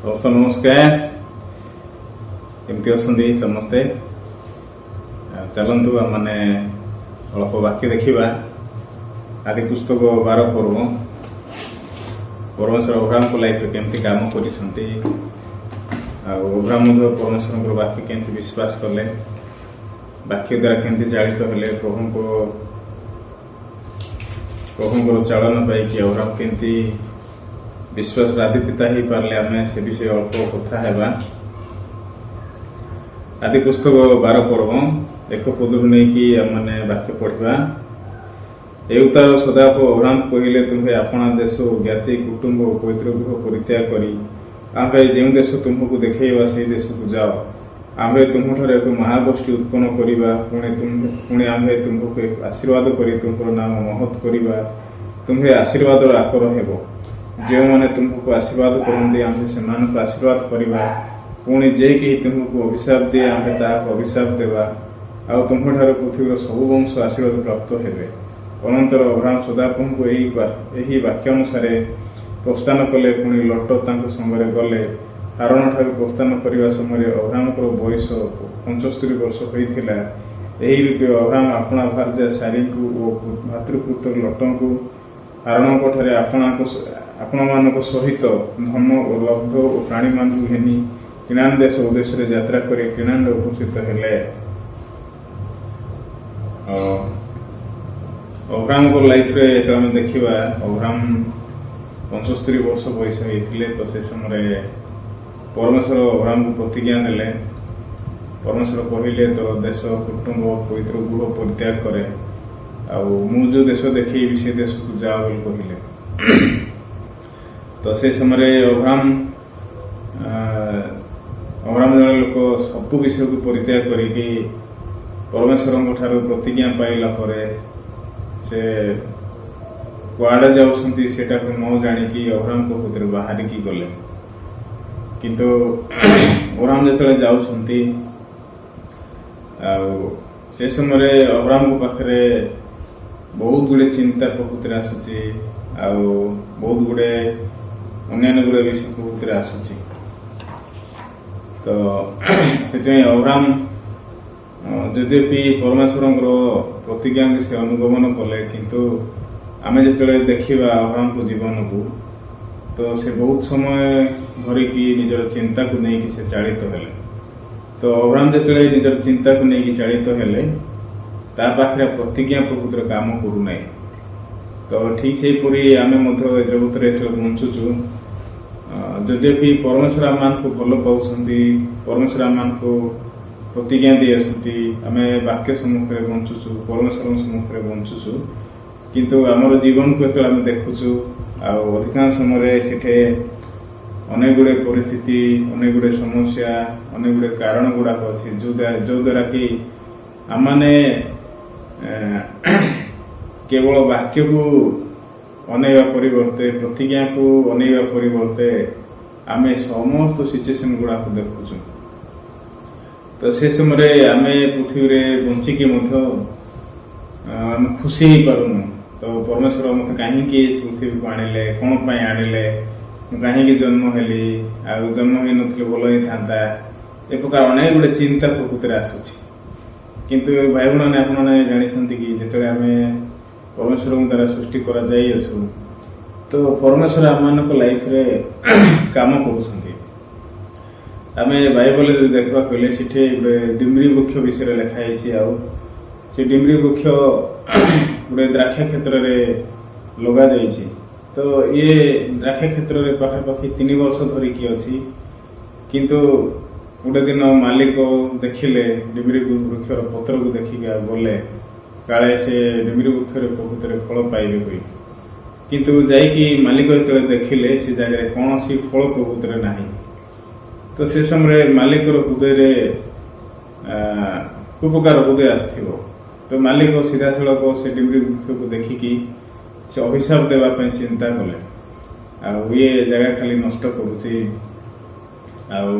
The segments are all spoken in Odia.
ସମସ୍ତ ନମସ୍କାର। କେମିତି ଅଛନ୍ତି ସମସ୍ତେ? ଆଉ ଚାଲନ୍ତୁ, ଆମମାନେ ଅଳ୍ପ ବାକ୍ୟ ଦେଖିବା। ଆଦି ପୁସ୍ତକ 12 ପର୍ବ, ପରମେଶ୍ୱର ଅବ୍ରାହମଙ୍କ ଲାଇଫରେ କେମିତି କାମ କରିଛନ୍ତି ଆଉ ଅବ୍ରାହମ ମଧ୍ୟ ପରମେଶ୍ୱରଙ୍କର ବାକ୍ୟ କେମିତି ବିଶ୍ୱାସ କଲେ, ବାକ୍ୟ ଦ୍ୱାରା କେମିତି ଚାଳିତ ହେଲେ, ପ୍ରଭୁଙ୍କର ଚାଳନା ପାଇକି ଅବ୍ରାହମ କେମିତି ବିଶ୍ୱାସର ଆଦି ପିତା ହେଇପାରିଲେ, ଆମେ ସେ ବିଷୟରେ ଅଳ୍ପ କଥା ହେବା। ଆଦି ପୁସ୍ତକ 12 ପର୍ବ, 1 ପଦରୁ ନେଇକି ଆମମାନେ ବାକ୍ୟ ପଢିବା। ଏଉତ୍ତାରେ ସଦାପ୍ରଭୁ ଅବ୍ରାହମ କହିଲେ, ତୁମ୍ଭେ ଆପଣା ଦେଶ ଓ ଜ୍ଞାତି କୁଟୁମ୍ବ ଓ ପୈତୃକ ଗୃହ ପରିତ୍ୟାଗ କରି ଆମ୍ଭେ ଯେଉଁ ଦେଶ ତୁମ୍ଭକୁ ଦେଖାଇବା, ସେହି ଦେଶକୁ ଯାଅ। ଆମ୍ଭେ ତୁମ୍ଭଠାରେ ଏକ ମହାଗୋଷ୍ଠୀ ଉତ୍ପନ୍ନ କରିବା। ପୁଣି ଆମ୍ଭେ ତୁମ୍ଭକୁ ଏକ ଆଶୀର୍ବାଦ କରି ତୁମ୍ଭର ନାମ ମହତ୍ କରିବା। ତୁମ୍ଭେ ଆଶୀର୍ବାଦର ଆକର ହେବ। ଯେଉଁମାନେ ତୁମ୍ଭକୁ ଆଶୀର୍ବାଦ କରନ୍ତି, ଆମ୍ଭେ ସେମାନଙ୍କୁ ଆଶୀର୍ବାଦ କରିବା। ପୁଣି ଯେ କେହି ତୁମ୍ଭକୁ ଅଭିଶାପ ଦିଏ, ଆମ୍ଭେ ତାହାକୁ ଅଭିଶାପ ଦେବା। ଆଉ ତୁମ୍ଭଠାରୁ ପୃଥିବୀର ସବୁ ବଂଶ ଆଶୀର୍ବାଦ ପ୍ରାପ୍ତ ହେବେ। ଅନନ୍ତର ଅବ୍ରାହମ ସଦାପ୍ରଭୁଙ୍କ ଏହି ବାକ୍ୟ ଅନୁସାରେ ପ୍ରସ୍ଥାନ କଲେ। ପୁଣି ଲୋଟ ତାଙ୍କ ସଙ୍ଗରେ ଗଲେ। ହାରଣ ଠାରୁ ପ୍ରସ୍ଥାନ କରିବା ସମୟରେ ଅବ୍ରାହମଙ୍କର ବୟସ 75 ବର୍ଷ ହୋଇଥିଲା। ଏହି ରୂପେ ଅବ୍ରାହମ ଆପଣା ଭାର୍ଯ୍ୟା ସାରୀଙ୍କୁ ଓ ଭ୍ରାତୃପୁତ୍ର ଲୋଟଙ୍କୁ ହାରଣଙ୍କ ଠାରେ ଆପଣମାନଙ୍କ ସହିତ ଧନ ଓ ଲବ୍ଧ ଓ ପ୍ରାଣୀମାନଙ୍କୁ ଘେନି କିଣାନ ଦେଶ ଉଦ୍ଦେଶ୍ୟରେ ଯାତ୍ରା କରି କିଣାନରେ ଉପସ୍ଥିତ ହେଲେ। ଅବ୍ରାହମଙ୍କ ଲାଇଫରେ ଯେତେବେଳେ ଆମେ ଦେଖିବା, ଅବ୍ରାହମ 75 ବର୍ଷ ବୟସ ହେଇଥିଲେ। ତ ସେ ସମୟରେ ପରମେଶ୍ୱର ଅବ୍ରାହମକୁ ପ୍ରତିଜ୍ଞା ଦେଲେ। ପରମେଶ୍ୱର କହିଲେ, ତୋର ଦେଶ, କୁଟୁମ୍ବ, ପୈତୃକ ଗୃହ ପରିତ୍ୟାଗ କରେ ଆଉ ମୁଁ ଯୋଉ ଦେଶ ଦେଖେଇବି, ସେ ଦେଶକୁ ଯାଅ ବୋଲି କହିଲେ। ତ ସେ ସମୟରେ ଅବ୍ରାହମ ଜଣେ ଲୋକ ସବୁ ବିଷୟକୁ ପରିତ୍ୟାଗ କରିକି ପରମେଶ୍ୱରଙ୍କ ଠାରୁ ପ୍ରତିଜ୍ଞା ପାଇଲା ପରେ ସେ କୁଆଡ଼େ ଯାଉଛନ୍ତି ସେଟାକୁ ନ ଜାଣିକି ଅବ୍ରାହମ ପ୍ରକୃତିରେ ବାହାରିକି ଗଲେ। କିନ୍ତୁ ଅବ୍ରାହମ ଯେତେବେଳେ ଯାଉଛନ୍ତି, ଆଉ ସେ ସମୟରେ ଅବ୍ରାହମଙ୍କ ପାଖରେ ବହୁତ ଗୁଡେ ଚିନ୍ତା ପ୍ରକୃତିରେ ଆସୁଛି ଆଉ ବହୁତ ଗୁଡେ ଅନ୍ୟାନ୍ୟ ଗୁଡେ ବିଷୟ ପ୍ରକୃତିରେ ଆସୁଛି। ତ ସେଥିପାଇଁ ଅବ୍ରାହମ ଯଦ୍ୟପି ପରମେଶ୍ୱରଙ୍କର ପ୍ରତିଜ୍ଞାକୁ ସେ ଅନୁଗମନ କଲେ, କିନ୍ତୁ ଆମେ ଯେତେବେଳେ ଦେଖିବା ଅବ୍ରାହମଙ୍କ ଜୀବନକୁ, ତ ସେ ବହୁତ ସମୟ ଧରିକି ନିଜର ଚିନ୍ତାକୁ ନେଇକି ସେ ଚାଳିତ ହେଲେ। ତ ଅବ୍ରାହମ ଯେତେବେଳେ ନିଜର ଚିନ୍ତାକୁ ନେଇକି ଚାଳିତ ହେଲେ, ତା ପାଖରେ ପ୍ରତିଜ୍ଞା ପ୍ରକୃତିର କାମ କରୁନାହିଁ। ତ ଠିକ ସେହିପରି ଆମେ ମଧ୍ୟ ଏ ଜଗତରେ ଯେତେବେଳେ ବଞ୍ଚୁଛୁ, ଯଦ୍ୟପି ପରମେଶ୍ୱର ଆମମାନଙ୍କୁ ଭଲ ପାଉଛନ୍ତି, ପରମେଶ୍ୱର ଆମମାନଙ୍କୁ ପ୍ରତିଜ୍ଞା ଦେଇ ଆସନ୍ତି, ଆମେ ବାକ୍ୟ ସମ୍ମୁଖରେ ବଞ୍ଚୁଛୁ, ପରମେଶ୍ୱରଙ୍କ ସମ୍ମୁଖରେ ବଞ୍ଚୁଛୁ, କିନ୍ତୁ ଆମର ଜୀବନକୁ ଯେତେବେଳେ ଆମେ ଦେଖୁଛୁ, ଆଉ ଅଧିକାଂଶ ସମୟରେ ସେଠି ଅନେକ ଗୁଡ଼ିଏ ପରିସ୍ଥିତି, ଅନେକ ଗୁଡ଼ିଏ ସମସ୍ୟା, ଅନେକ ଗୁଡ଼ିଏ କାରଣ ଗୁଡାକ ଅଛି, ଯୋଉ ଦ୍ୱାରା କି ଆମମାନେ କେବଳ ବାକ୍ୟକୁ ଅନେଇବା ପରିବର୍ତ୍ତେ, ପ୍ରତିଜ୍ଞାକୁ ଅନେଇବା ପରିବର୍ତ୍ତେ ଆମେ ସମସ୍ତ ସିଚୁଏସନ ଗୁଡାକୁ ଦେଖୁଛୁ। ତ ସେ ସମୟରେ ଆମେ ପୃଥିବୀରେ ବଞ୍ଚିକି ମଧ୍ୟ ଆମେ ଖୁସି ହେଇପାରୁନୁ। ତ ପରମେଶ୍ୱର ମତେ କାହିଁକି ପୃଥିବୀକୁ ଆଣିଲେ, କଣ ପାଇଁ ଆଣିଲେ, ମୁଁ କାହିଁକି ଜନ୍ମ ହେଲି, ଆଉ ଜନ୍ମ ହେଇନଥିଲେ ଭଲ ହେଇଥାନ୍ତା, ଏ ପ୍ରକାର ଅନେକ ଗୁଡେ ଚିନ୍ତା ପ୍ରକୃତିରେ ଆସୁଛି। କିନ୍ତୁ ଭାଇ ଭଉଣୀମାନେ, ଆପଣମାନେ ଜାଣିଛନ୍ତି କି ଯେତେବେଳେ ଆମେ ପରମେଶ୍ୱରଙ୍କ ଦ୍ୱାରା ସୃଷ୍ଟି କରାଯାଇଅଛୁ, ତ ପରମେଶ୍ୱର ଆମମାନଙ୍କ ଲାଇଫରେ କାମ କରୁଛନ୍ତି। ଆମେ ବାଇବଲରେ ଯଦି ଦେଖିବାକୁ ଗଲେ, ସେଠି ଗୋଟେ ଡିମ୍ରି ବୃକ୍ଷ ବିଷୟରେ ଲେଖା ହେଇଛି। ଆଉ ସେ ଡିମ୍ରି ବୃକ୍ଷ ଗୋଟେ ଦ୍ରାକ୍ଷା କ୍ଷେତ୍ରରେ ଲଗାଯାଇଛି। ତ ଇଏ ଦ୍ରାକ୍ଷା କ୍ଷେତ୍ରରେ ପାଖାପାଖି 3 ବର୍ଷ ଧରିକି ଅଛି। କିନ୍ତୁ ଗୋଟେ ଦିନ ମାଲିକ ଦେଖିଲେ, ଡିମ୍ରି ବୃକ୍ଷର ପତ୍ରକୁ ଦେଖିକି ଆଉ ଗଲେ, କାଳେ ସେ ଡିମ୍ରି ବୃକ୍ଷରେ ପ୍ରକୃତରେ ଫଳ ପାଇବେ ବୋଲି। କିନ୍ତୁ ଯାଇକି ମାଲିକ ଯେତେବେଳେ ଦେଖିଲେ, ସେ ଜାଗାରେ କୌଣସି ଫଳ ପ୍ରକୃତରେ ନାହିଁ। ତ ସେ ସମୟରେ ମାଲିକର ହୃଦୟରେ କୋଉ ପ୍ରକାର ହୃଦୟ ଆସିଥିବ? ତ ମାଲିକ ସିଧାସଳଖ ସେ ଡିମ୍ରି ବୃକ୍ଷକୁ ଦେଖିକି ସେ ଅଭିଶାପ ଦେବା ପାଇଁ ଚିନ୍ତା କଲେ, ଆଉ ଇଏ ଜାଗା ଖାଲି ନଷ୍ଟ କରୁଛି, ଆଉ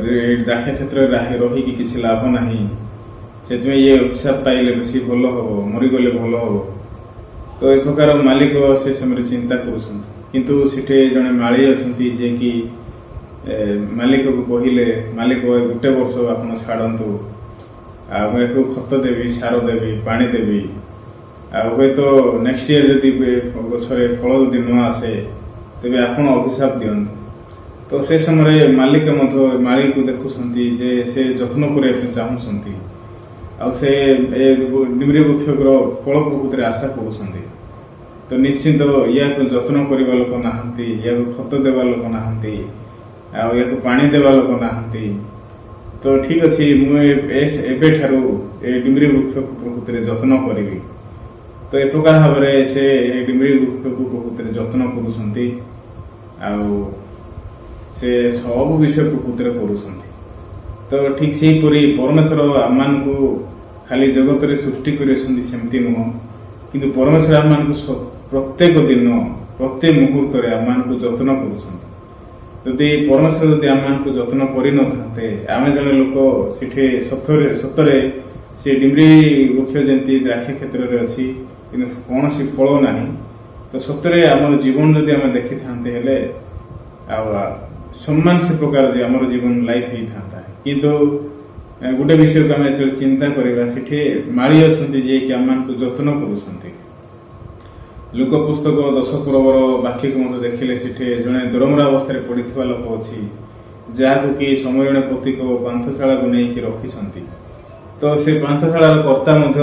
ଏ ଦ୍ରାକ୍ଷା କ୍ଷେତ୍ରରେ ରହିକି କିଛି ଲାଭ ନାହିଁ, ସେଥିପାଇଁ ଇଏ ଅଭିଶାପ ପାଇଲେ ବେଶୀ ଭଲ ହବ, ମରିଗଲେ ଭଲ ହବ। ତ ଏ ପ୍ରକାର ମାଲିକ ସେ ସମୟରେ ଚିନ୍ତା କରୁଛନ୍ତି। କିନ୍ତୁ ସେଠି ଜଣେ ମାଳି ଅଛନ୍ତି, ଯିଏକି ମାଲିକକୁ କହିଲେ, "ମାଲିକ, ଏ ଗୋଟେ ବର୍ଷ ଆପଣ ଛାଡ଼ନ୍ତୁ, ଆଉ ମୁଁ ୟାକୁ ଖତ ଦେବି, ସାର ଦେବି, ପାଣି ଦେବି। ଆଉ ହୁଏତ ନେକ୍ସଟ ଇୟର ଯଦି ଏ ଗଛରେ ଫଳ ଯଦି ନ ଆସେ, ତେବେ ଆପଣ ଅଭିଶାପ ଦିଅନ୍ତୁ।" ତ ସେ ସମୟରେ ମାଲିକ ମଧ୍ୟ ମାଳିକୁ ଦେଖୁଛନ୍ତି ଯେ ସେ ଯତ୍ନ କରିବା ପାଇଁ ଚାହୁଁଛନ୍ତି ଆଉ ସେ ଏ ଡିମ୍ରି ବୃକ୍ଷର ଫଳ ପ୍ରକୃତିରେ ଆଶା କରୁଛନ୍ତି। ତ ନିଶ୍ଚିନ୍ତ ୟାକୁ ଯତ୍ନ କରିବା ଲୋକ ନାହାନ୍ତି, ୟାକୁ ଖତ ଦେବା ଲୋକ ନାହାନ୍ତି, ଆଉ ୟାକୁ ପାଣି ଦେବା ଲୋକ ନାହାନ୍ତି। ତ ଠିକ ଅଛି, ମୁଁ ଏବେଠାରୁ ଏ ଡିମ୍ରି ବୃକ୍ଷକୁ ପ୍ରକୃତିରେ ଯତ୍ନ କରିବି। ତ ଏ ପ୍ରକାର ଭାବରେ ସେ ଏ ଡିମ୍ରି ବୃକ୍ଷକୁ ପ୍ରକୃତିରେ ଯତ୍ନ କରୁଛନ୍ତି ଆଉ ସେ ସବୁ ବିଷୟ ପ୍ରକୃତିରେ କରୁଛନ୍ତି। ତ ଠିକ ସେହିପରି ପରମେଶ୍ୱର ଆମମାନଙ୍କୁ ଖାଲି ଜଗତରେ ସୃଷ୍ଟି କରିଅଛନ୍ତି ସେମିତି ନୁହଁ, କିନ୍ତୁ ପରମେଶ୍ୱର ଆମମାନଙ୍କୁ ପ୍ରତ୍ୟେକ ଦିନ, ପ୍ରତ୍ୟେକ ମୁହୂର୍ତ୍ତରେ ଆମମାନଙ୍କୁ ଯତ୍ନ କରୁଛନ୍ତି। ଯଦି ପରମେଶ୍ୱର ଯଦି ଆମମାନଙ୍କୁ ଯତ୍ନ କରିନଥାନ୍ତେ, ଆମେ ଜଣେ ଲୋକ ସେଠି ସତରେ ସତରେ ସେ ଡିମ୍ରି ବୃକ୍ଷ ଯେମିତି ଦ୍ରାକ୍ଷ କ୍ଷେତ୍ରରେ ଅଛି କିନ୍ତୁ କୌଣସି ଫଳ ନାହିଁ, ତ ସତରେ ଆମର ଜୀବନ ଯଦି ଆମେ ଦେଖିଥାନ୍ତେ ହେଲେ ଆଉ ସମାନ ସେ ପ୍ରକାର ଯେ ଆମର ଜୀବନ ଲାଇଫ ହେଇଥାନ୍ତା। କିନ୍ତୁ ଗୋଟେ ବିଷୟକୁ ଆମେ ଯେତେବେଳେ ଚିନ୍ତା କରିବା, ସେଠି ମାଳି ଅଛନ୍ତି ଯିଏକି ଆମମାନଙ୍କୁ ଯତ୍ନ କରୁଛନ୍ତି। ଲୂକ ପୁସ୍ତକ 10 ପର୍ବର ବାକ୍ୟକୁ ମଧ୍ୟ ଦେଖିଲେ, ସେଠି ଜଣେ ଦରମରା ଅବସ୍ଥାରେ ପଡ଼ିଥିବା ଲୋକ ଅଛି, ଯାହାକୁ କି ଶମିରୋଣୀୟ ପଥିକ ପାନ୍ଥଶାଳାକୁ ନେଇକି ରଖିଛନ୍ତି। ତ ସେ ପାନ୍ଥଶାଳାର କର୍ତ୍ତା ମଧ୍ୟ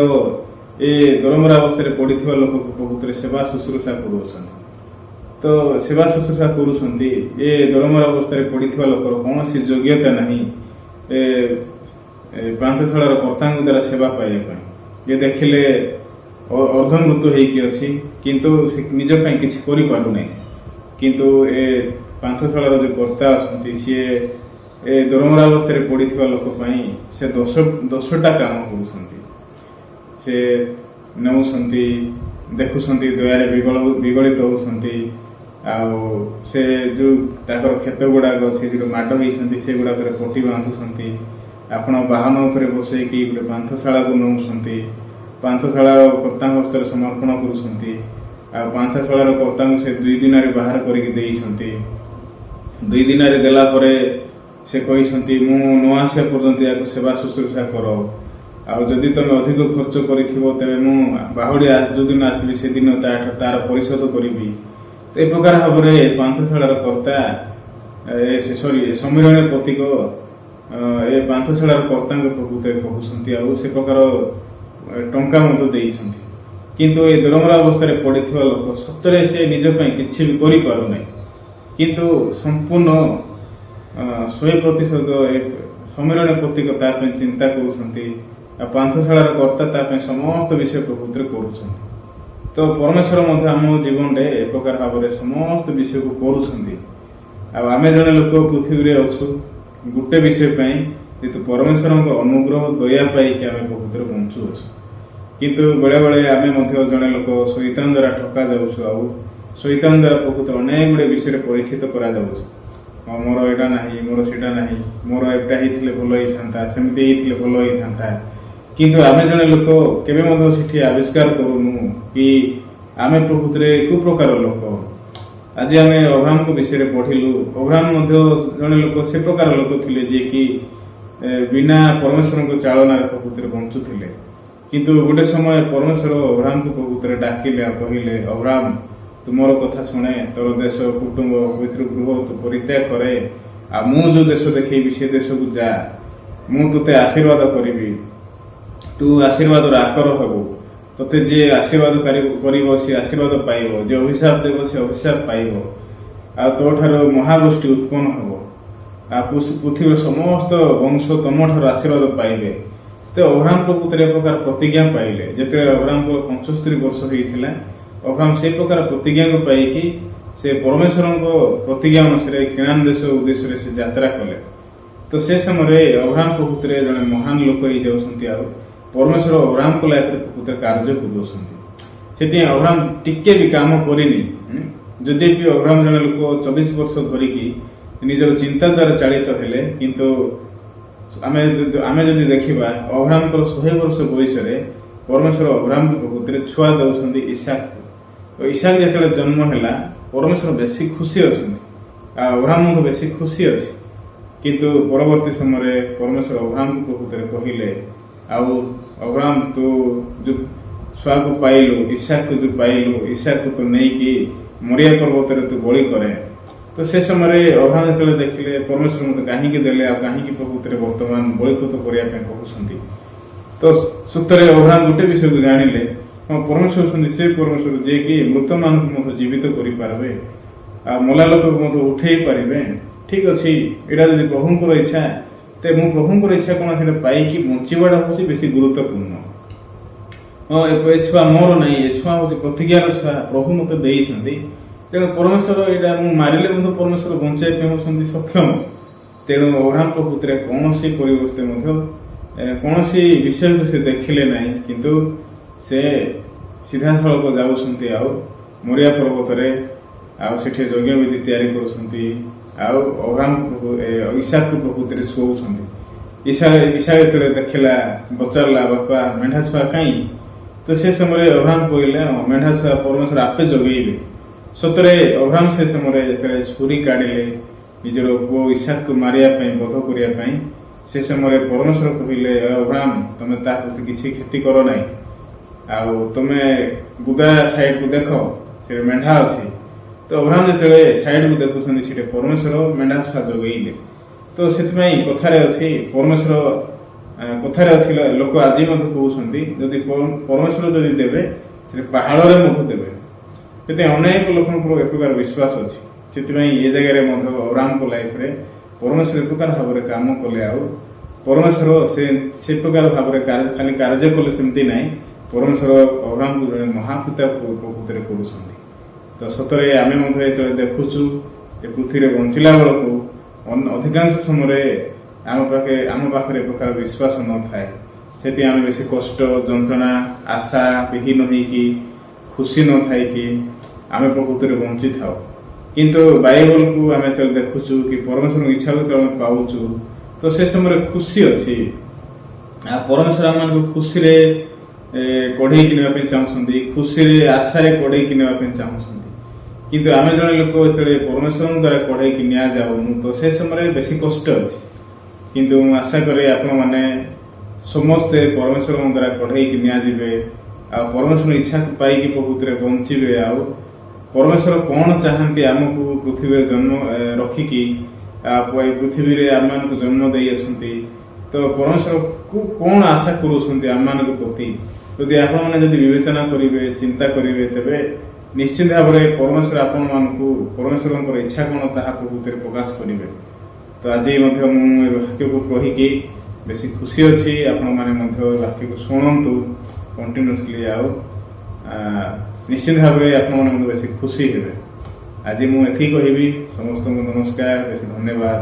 ଏ ଦରମରା ଅବସ୍ଥାରେ ପଡ଼ିଥିବା ଲୋକକୁ ପ୍ରକୃତରେ ସେବା ଶୁଶ୍ରୂଷା କରୁଅଛନ୍ତି। ତ ସେବା ଶୁଶ୍ରୂଷା କରୁଛନ୍ତି। ଏ ଦରମରା ଅବସ୍ଥାରେ ପଡ଼ିଥିବା ଲୋକର କୌଣସି ଯୋଗ୍ୟତା ନାହିଁ ଏ ପାନ୍ଥଶାଳାର କର୍ତ୍ତାଙ୍କ ଦ୍ୱାରା ସେବା ପାଇବା ପାଇଁ। ଯେ ଦେଖିଲେ ଅର୍ଦ୍ଧମୃତ ହେଇକି ଅଛି, କିନ୍ତୁ ସେ ନିଜ ପାଇଁ କିଛି କରିପାରୁନାହିଁ। କିନ୍ତୁ ଏ ପାନ୍ଥଶାଳାର ଯୋଉ କର୍ତ୍ତା ଅଛନ୍ତି, ସିଏ ଏ ଦରମରା ଅବସ୍ଥାରେ ପଡ଼ିଥିବା ଲୋକ ପାଇଁ ସେ 10ଟା କାମ କରୁଛନ୍ତି। ସେ ନେଉଛନ୍ତି, ଦେଖୁଛନ୍ତି, ଦୟାରେ ବିଗଳିତ ହଉଛନ୍ତି। ଆଉ ସେ ଯୋଉ ତାଙ୍କର କ୍ଷତ ଗୁଡାକ ଅଛି, ଯୋଉ ମାଡ଼ ହେଇଛନ୍ତି, ସେଗୁଡାକରେ ପଟି ବାନ୍ଧୁଛନ୍ତି। ଆପଣ ବାହନ ଉପରେ ବସେଇକି ଗୋଟେ ପାନ୍ଥଶାଳାକୁ ନେଉଛନ୍ତି, ପାନ୍ଥଶାଳାର କର୍ତ୍ତାଙ୍କ ହସ୍ତରେ ସମର୍ପଣ କରୁଛନ୍ତି। ଆଉ ପାନ୍ଥଶାଳାର କର୍ତ୍ତାଙ୍କୁ ସେ 2 ଦିନରେ ବାହାର କରିକି ଦେଇଛନ୍ତି। 2 ଦିନରେ ଦେଲା ପରେ ସେ କହିଛନ୍ତି, "ମୁଁ ନ ଆସିବା ପର୍ଯ୍ୟନ୍ତ ଏହାକୁ ସେବା ଶୁଶ୍ରୂଷା କର। ଆଉ ଯଦି ତମେ ଅଧିକ ଖର୍ଚ୍ଚ କରିଥିବ, ତେବେ ମୁଁ ବାହୁଡ଼ି ଯୋଉଦିନ ଆସିବି, ସେଦିନ ତାର ପରିଶୋଧ କରିବି।" ତ ଏ ପ୍ରକାର ଭାବରେ ପାନ୍ଥଶାଳାର କର୍ତ୍ତା ଏ ସେ ସରି ଶମିରୋଣୀୟ ପଥିକ ଏ ପାନ୍ଥଶାଳାର କର୍ତ୍ତାଙ୍କ ପ୍ରକୃତରେ କହୁଛନ୍ତି ଆଉ ସେ ପ୍ରକାର ଟଙ୍କା ମଧ୍ୟ ଦେଇଛନ୍ତି। କିନ୍ତୁ ଏ ଦରମରା ଅବସ୍ଥାରେ ପଡ଼ିଥିବା ଲୋକ ସତରେ ସେ ନିଜ ପାଇଁ କିଛି ବି କରିପାରୁନାହିଁ, କିନ୍ତୁ ସମ୍ପୂର୍ଣ୍ଣ 100% ଏ ଶମିରୋଣୀୟ ପଥିକ ତା ପାଇଁ ଚିନ୍ତା କରୁଛନ୍ତି ଆଉ ପାନ୍ଥଶାଳାର କର୍ତ୍ତା ତା ପାଇଁ ସମସ୍ତ ବିଷୟ ପ୍ରକୃତରେ କରୁଛନ୍ତି। ତ ପରମେଶ୍ୱର ମଧ୍ୟ ଆମ ଜୀବନରେ ଏ ପ୍ରକାର ଭାବରେ ସମସ୍ତ ବିଷୟକୁ କରୁଛନ୍ତି। ଆଉ ଆମେ ଜଣେ ଲୋକ ପୃଥିବୀରେ ଅଛୁ ଗୋଟେ ବିଷୟ ପାଇଁ, ଯେହେତୁ ପରମେଶ୍ୱରଙ୍କ ଅନୁଗ୍ରହ ଦୟା ପାଇକି ଆମେ ପ୍ରକୃତରେ ବଞ୍ଚୁଅଛୁ। କିନ୍ତୁ ବେଳେବେଳେ ଆମେ ମଧ୍ୟ ଜଣେ ଲୋକ ଶୈତାନ ଦ୍ୱାରା ଠକା ଯାଉଛୁ ଆଉ ଶୈତାନ ଦ୍ୱାରା ପ୍ରକୃତ ଅନେକ ଗୁଡ଼ିଏ ବିଷୟରେ ପରୀକ୍ଷିତ କରାଯାଉଛି। ହଁ, ମୋର ଏଇଟା ନାହିଁ, ମୋର ସେଇଟା ନାହିଁ, ମୋର ଏଇଟା ହେଇଥିଲେ ଭଲ ହେଇଥାନ୍ତା, ସେମିତି ହେଇଥିଲେ ଭଲ ହେଇଥାନ୍ତା। କିନ୍ତୁ ଆମେ ଜଣେ ଲୋକ କେବେ ମଧ୍ୟ ସେଠି ଆବିଷ୍କାର କରୁନୁ କି ଆମେ ପ୍ରକୃତରେ କୋଉ ପ୍ରକାର ଲୋକ। ଆଜି ଆମେ ଅବ୍ରାହ୍ମଙ୍କ ବିଷୟରେ ପଢିଲୁ। ଅବ୍ରାହ୍ମ ମଧ୍ୟ ଜଣେ ଲୋକ ସେ ପ୍ରକାର ଲୋକ ଥିଲେ, ଯିଏକି ବିନା ପରମେଶ୍ୱରଙ୍କ ଚାଳନାରେ ପ୍ରକୃତରେ ବଞ୍ଚୁଥିଲେ। କିନ୍ତୁ ଗୋଟେ ସମୟ ପରମେଶ୍ୱର ଅବ୍ରାହ୍ମକୁ ପ୍ରକୃତରେ ଡାକିଲେ ଆଉ କହିଲେ, "ଅବ୍ରାହ୍ମ, ତୁ ମୋର କଥା ଶୁଣେ, ତୋର ଦେଶ, କୁଟୁମ୍ବ, ପୈତୃକ ଗୃହ ତୁ ପରିତ୍ୟାଗ କରେ ଆଉ ମୁଁ ଯୋଉ ଦେଶ ଦେଖେଇବି ସେ ଦେଶକୁ ଯା। ମୁଁ ତୋତେ ଆଶୀର୍ବାଦ କରିବି, ତୁ ଆଶୀର୍ବାଦର ଆକର ହବୁ। ତୋତେ ଯିଏ ଆଶୀର୍ବାଦ କରିବ ସେ ଆଶୀର୍ବାଦ ପାଇବ, ଯିଏ ଅଭିଶାପ ଦେବ ସେ ଅଭିଶାପ ପାଇବ। ଆଉ ତୋ ଠାରୁ ମହାଗୋଷ୍ଠୀ ଉତ୍ପନ୍ନ ହବ ଆଉ ପୃଥିବୀର ସମସ୍ତ ବଂଶ ତମ ଠାରୁ ଆଶୀର୍ବାଦ ପାଇବେ।" ତ ଅବ୍ରାହ୍ମ ପ୍ରକୃତରେ ଏ ପ୍ରକାର ପ୍ରତିଜ୍ଞା ପାଇଲେ। ଯେତେବେଳେ ଅବ୍ରାହ୍ମଙ୍କର 75 ବର୍ଷ ହେଇଥିଲା, ଅବ୍ରାହ୍ମ ସେଇ ପ୍ରକାର ପ୍ରତିଜ୍ଞାକୁ ପାଇକି ସେ ପରମେଶ୍ୱରଙ୍କ ପ୍ରତିଜ୍ଞା ଅନୁସାରେ କିଣାନ ଦେଶ ଉଦ୍ଦେଶ୍ୟରେ ସେ ଯାତ୍ରା କଲେ। ତ ସେ ସମୟରେ ଅବ୍ରାହ୍ମ ପ୍ରକୃତରେ ଜଣେ ମହାନ ଲୋକ ହେଇଯାଉଛନ୍ତି ଆଉ ପରମେଶ୍ୱର ଅବ୍ରାହ୍ମଙ୍କ ଲାଇଫରେ ପ୍ରକୃତରେ କାର୍ଯ୍ୟ କରୁଅଛନ୍ତି। ସେଥିପାଇଁ ଅବ୍ରାହ୍ମ ଟିକେ ବି କାମ କରିନି। ଯଦି ବି ଅବ୍ରାହ୍ମ ଜଣେ ଲୋକ 24 ବର୍ଷ ଧରିକି ନିଜର ଚିନ୍ତା ଦ୍ୱାରା ଚାଳିତ ହେଲେ, କିନ୍ତୁ ଆମେ ଯଦି ଦେଖିବା, ଅବ୍ରାହ୍ମଙ୍କର 100 ବର୍ଷ ବୟସରେ ପରମେଶ୍ୱର ଅବ୍ରାହ୍ମଙ୍କୁ ପ୍ରକୃତରେ ଛୁଆ ଦେଉଛନ୍ତି ଇସାକକୁ। ତ ଇସାକ ଯେତେବେଳେ ଜନ୍ମ ହେଲା, ପରମେଶ୍ୱର ବେଶୀ ଖୁସି ଅଛନ୍ତି ଆଉ ଅବ୍ରାହମ ମଧ୍ୟ ବେଶୀ ଖୁସି ଅଛି। କିନ୍ତୁ ପରବର୍ତ୍ତୀ ସମୟରେ ପରମେଶ୍ୱର ଅବ୍ରାହମକୁ ପ୍ରକୃତରେ କହିଲେ, ଆଉ ଅବ୍ରାହମ, ତୁ ଯୋଉ ଛୁଆକୁ ପାଇଲୁ, ଇସାକକୁ ଯୋଉ ପାଇଲୁ, ଇସାକକୁ ତୁ ନେଇକି ମରିୟା ପର୍ବତରେ ତୁ ବଳି କରେ। ତ ସେ ସମୟରେ ଅବ୍ରାହମ ଯେତେବେଳେ ଦେଖିଲେ ପରମେଶ୍ୱର ମୋତେ କାହିଁକି ଦେଲେ ଆଉ କାହିଁକି ପ୍ରକୃତରେ ବର୍ତ୍ତମାନ ବଳିକୃତ କରିବା ପାଇଁ କହୁଛନ୍ତି, ତ ସତରେ ଅବ୍ରାହମ ଗୋଟେ ବିଷୟକୁ ଜାଣିଲେ, ହଁ, ପରମେଶ୍ୱର ଅଛନ୍ତି ସେ ପରମେଶ୍ୱର ଯିଏକି ମୃତମାନଙ୍କୁ ମଧ୍ୟ ଜୀବିତ କରିପାରିବେ ଆଉ ମଲା ଲୋକକୁ ମଧ୍ୟ ଉଠେଇ ପାରିବେ। ଠିକ ଅଛି, ଏଇଟା ଯଦି ପ୍ରଭୁଙ୍କର ଇଚ୍ଛା, ତେବେ ମୁଁ ପ୍ରଭୁଙ୍କର ଇଚ୍ଛା କଣ ସେଇଟା ପାଇକି ବଞ୍ଚିବାଟା ହଉଛି ବେଶୀ ଗୁରୁତ୍ୱପୂର୍ଣ୍ଣ। ହଁ, ଏ ଛୁଆ ମୋର ନାହିଁ, ଏ ଛୁଆ ହଉଛି ପ୍ରତିଜ୍ଞାର ଛୁଆ, ପ୍ରଭୁ ମତେ ଦେଇଛନ୍ତି। ତେଣୁ ପରମେଶ୍ୱର ଏଇଟା ମୁଁ ମାରିଲେ ମଧ୍ୟ ପରମେଶ୍ୱର ବଞ୍ଚାଇବା ପାଇଁ ହଉଛନ୍ତି ସକ୍ଷମ। ତେଣୁ ଅବ୍ରାହମ ପ୍ରକୃତିରେ କୌଣସି ପରିବର୍ତ୍ତେ ମଧ୍ୟ କୌଣସି ବିଷୟକୁ ସେ ଦେଖିଲେ ନାହିଁ, କିନ୍ତୁ ସେ ସିଧାସଳଖ ଯାଉଛନ୍ତି ଆଉ ମରିୟା ପର୍ବତରେ ଆଉ ସେଠି ଯଜ୍ଞବେଦୀ ତିଆରି କରୁଛନ୍ତି ଆଉ ଅବ୍ରାହମ ଇସାକକୁ ପ୍ରକୃତିରେ ଶୁଅଉଛନ୍ତି। ଇସା ଯେତେବେଳେ ଦେଖିଲା, ପଚାରିଲା, ବାପା ମେଣ୍ଢା ଛୁଆ କାହିଁ? ତ ସେ ସମୟରେ ଅବ୍ରାହମ କହିଲେ, ହଁ, ମେଣ୍ଢା ଛୁଆ ପରମେଶ୍ୱର ଆପେ ଯୋଗେଇବେ। ସତରେ ଅବ୍ରାହମ ସେ ସମୟରେ ଯେତେବେଳେ ଛୁରୀ କାଢିଲେ ନିଜର ପୁଅ ଇସାକକୁ ମାରିବା ପାଇଁ, ବଧ କରିବା ପାଇଁ, ସେ ସମୟରେ ପରମେଶ୍ୱର କହିଲେ, ଏ ଅବ୍ରାହମ, ତମେ ତା ପ୍ରତି କିଛି କ୍ଷତି କର ନାହିଁ, ଆଉ ତମେ ବୁଦା ସାଇଡକୁ ଦେଖ, ସେଠି ମେଣ୍ଢା ଅଛି। ତ ଅବ୍ରାହମ ଯେତେବେଳେ ସାଇଡକୁ ଦେଖୁଛନ୍ତି, ସେଠି ପରମେଶ୍ୱର ମେଣ୍ଢା ଛୁଆ ଯୋଗେଇଲେ। ତ ସେଥିପାଇଁ କଥାରେ ଅଛି, ପରମେଶ୍ୱର କଥାରେ ଅଛି, ଲୋକ ଆଜି ମଧ୍ୟ କହୁଛନ୍ତି, ଯଦି ପରମେଶ୍ୱର ଯଦି ଦେବେ, ସେଠି ପାହାଳରେ ମଧ୍ୟ ଦେବେ। ସେଥିପାଇଁ ଅନେକ ଲୋକଙ୍କର ଏ ପ୍ରକାର ବିଶ୍ୱାସ ଅଛି। ସେଥିପାଇଁ ଏ ଜାଗାରେ ମଧ୍ୟ ଅବ୍ରାହମଙ୍କ ଲାଇଫରେ ପରମେଶ୍ୱର ଏ ପ୍ରକାର ଭାବରେ କାମ କଲେ। ଆଉ ପରମେଶ୍ୱର ସେ ପ୍ରକାର ଭାବରେ ଖାଲି କାର୍ଯ୍ୟ କଲେ ସେମିତି ନାହିଁ, ପରମେଶ୍ୱର ଅବ୍ରାହମକୁ ଜଣେ ମହାପିତା ପ୍ରକୃତିରେ କରୁଛନ୍ତି। ତ ସତରେ ଆମେ ମଧ୍ୟ ଯେତେବେଳେ ଦେଖୁଛୁ ଏ ପୃଥିବୀରେ ବଞ୍ଚିଲା ବେଳକୁ ଅଧିକାଂଶ ସମୟରେ ଆମ ପାଖରେ ଏ ପ୍ରକାର ବିଶ୍ୱାସ ନଥାଏ। ସେଥିପାଇଁ ଆମେ ବେଶୀ କଷ୍ଟ, ଯନ୍ତ୍ରଣା, ଆଶା ବିହୀନ ହେଇକି, ଖୁସି ନଥାଇକି ଆମେ ପ୍ରକୃତିରେ ବଞ୍ଚିଥାଉ। କିନ୍ତୁ ବାଇବଲକୁ ଆମେ ଯେତେବେଳେ ଦେଖୁଛୁ କି ପରମେଶ୍ୱରଙ୍କ ଇଚ୍ଛାକୁ ଯେତେବେଳେ ଆମେ ପାଉଛୁ, ତ ସେ ସମୟରେ ଖୁସି ଅଛି। ଆଉ ପରମେଶ୍ୱର ଆମମାନଙ୍କୁ ଖୁସିରେ କଢେଇକି ନେବା ପାଇଁ ଚାହୁଁଛନ୍ତି, ଖୁସିରେ ଆଶାରେ କଢେଇକି ନେବା ପାଇଁ ଚାହୁଁଛନ୍ତି। କିନ୍ତୁ ଆମେ ଜଣେ ଲୋକ ଯେତେବେଳେ ପରମେଶ୍ୱରଙ୍କ ଦ୍ୱାରା କଢେଇକି ନିଆଯାଉନୁ, ତ ସେ ସମୟରେ ବେଶୀ କଷ୍ଟ ଅଛି। କିନ୍ତୁ ମୁଁ ଆଶା କରେ ଆପଣମାନେ ସମସ୍ତେ ପରମେଶ୍ୱରଙ୍କ ଦ୍ୱାରା କଢେଇକି ନିଆଯିବେ ଆଉ ପରମେଶ୍ୱରଙ୍କ ଇଚ୍ଛାକୁ ପାଇକି ପ୍ରକୃତିରେ ବଞ୍ଚିବେ। ଆଉ ପରମେଶ୍ୱର କଣ ଚାହାନ୍ତି ଆମକୁ ପୃଥିବୀରେ ଜନ୍ମ ରଖିକି, ଏ ପୃଥିବୀରେ ଆମମାନଙ୍କୁ ଜନ୍ମ ଦେଇଅଛନ୍ତି, ତ ପରମେଶ୍ୱରକୁ କଣ ଆଶା କରୁଛନ୍ତି ଆମମାନଙ୍କ ପ୍ରତି, ଯଦି ଆପଣମାନେ ଯଦି ବିବେଚନା କରିବେ, ଚିନ୍ତା କରିବେ, ତେବେ ନିଶ୍ଚିତ ଭାବରେ ପରମେଶ୍ୱର ଆପଣମାନଙ୍କୁ ପରମେଶ୍ୱରଙ୍କର ଇଚ୍ଛା କଣ ତାହା ପ୍ରକୃତିରେ ପ୍ରକାଶ କରିବେ। ତ ଆଜି ମଧ୍ୟ ମୁଁ ଏ ବାକ୍ୟକୁ କହିକି ବେଶୀ ଖୁସି ଅଛି। ଆପଣମାନେ ମଧ୍ୟ ଏ ବାକ୍ୟକୁ ଶୁଣନ୍ତୁ କଣ୍ଟିନ୍ୟୁସଲି, ଆଉ ନିଶ୍ଚିତ ଭାବରେ ଆପଣମାନେ ମଧ୍ୟ ବେଶୀ ଖୁସି ହେବେ। ଆଜି ମୁଁ ଏତିକି କହିବି। ସମସ୍ତଙ୍କୁ ନମସ୍କାର, ବେଶୀ ଧନ୍ୟବାଦ।